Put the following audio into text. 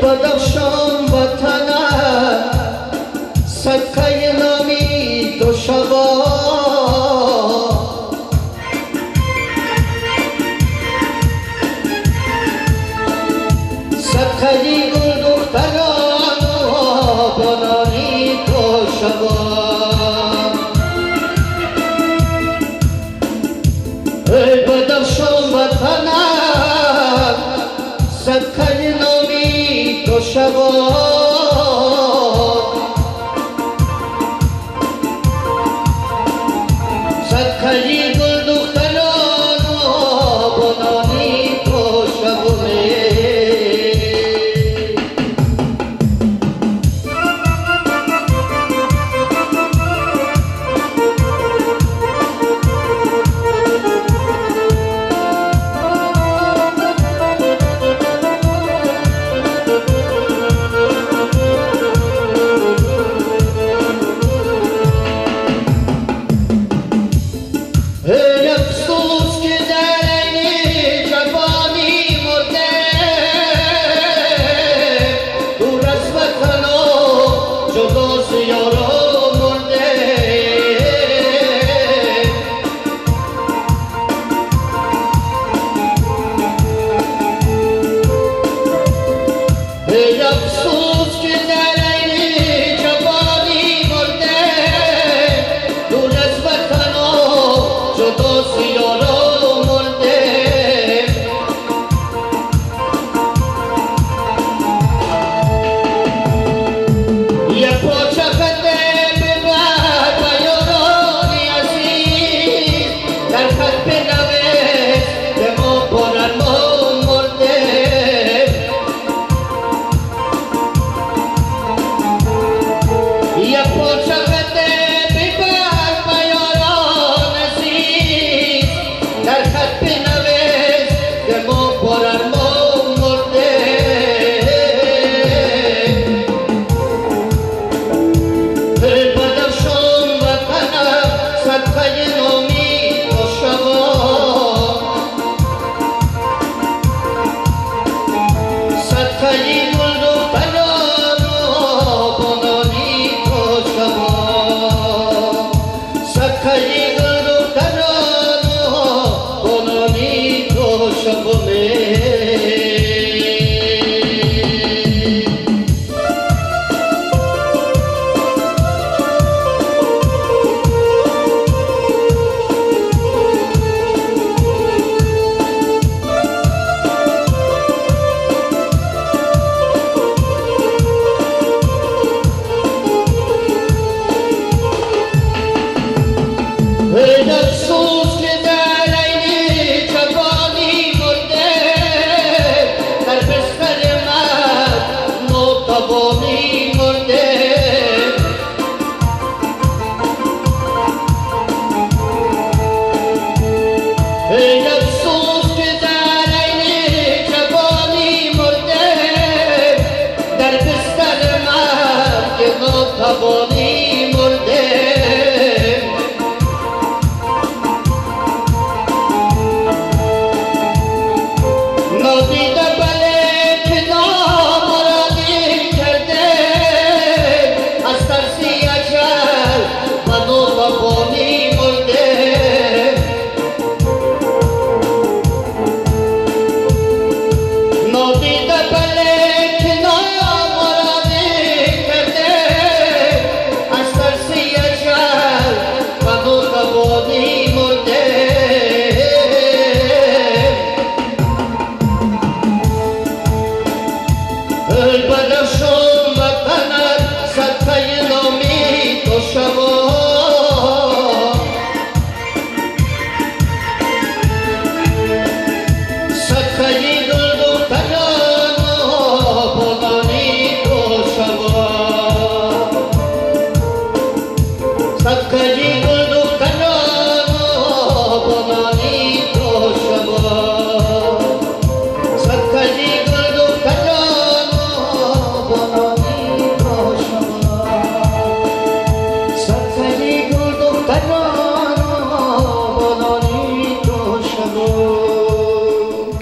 Бадахшон ватанам, садқаи номи ту шавад. Садқаи гулдухтарон бонони ту шавад. Эй Бадахшон ватанам, садқаи номи ту шавад. Садқаи гулдухтарон бонони ту шавад. افسوس که در عین جوانی مرده، دور از وطن و جدا ز یاران مرده. افسوس که در عین جوانی مرده، دور از وطن و جدا ز یاران مرده. یک پارچه خنده ببر به یاران عزیز، در خط بنویس که ما پر ارمان مرده. یک پارچه خنده ببر به یاران عزیز، در خط